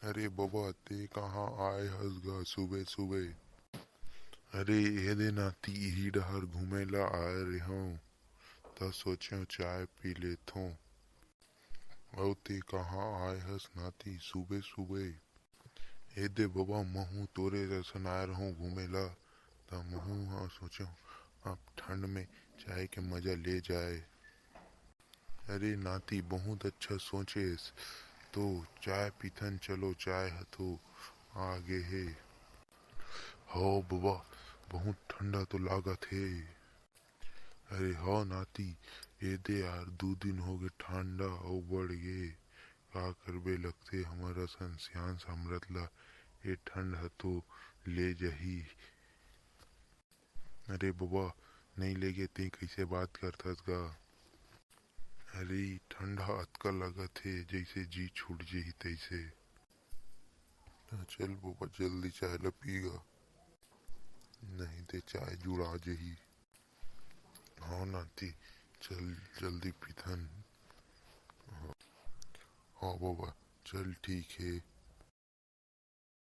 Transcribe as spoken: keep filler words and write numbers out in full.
अरे बबा, ते कहाँ आए हस गा सुबे सुबे? अरे ए दे नाती, इही डहर घूमे ला आए रेहंव, त सोचेंव चाय पी लेथों। अउ ते कहाँ आए हस नाती सुबे सुबे? ए दे बबा, महूँ तोरे जइसन आए रहूँ घूमे ला, त महूँ ह सोचेंव अब ठंड में चाय के मजा ले जाए। अरे नाती, बहुत अच्छा सोचेस, तो चाय पीथन चलो, चाय ह तो आ गे हे। हव बबा, बहुत ठंडा तो लागत हे। अरे हव नाती, ए दे यार, दू दिन हो गे ठंडा अउ बढ़ गे। का करबे, लगथे हमर असन सियान सामरथ ला ए ठंड ह तो ले जही। अरे बबा, नइ लेगे ते कइसे बात करथस गा? अरे ठंड ह अतका लगत हे जइसे जी छूट जही तइसे। त चल बबा, जल्दी चाय ल पी गा, नहीं ते चाय जुड़ा जही। हाँ नाती, चल जल्दी पीथन। हाँ, हाँ बबा, चल ठीक हे।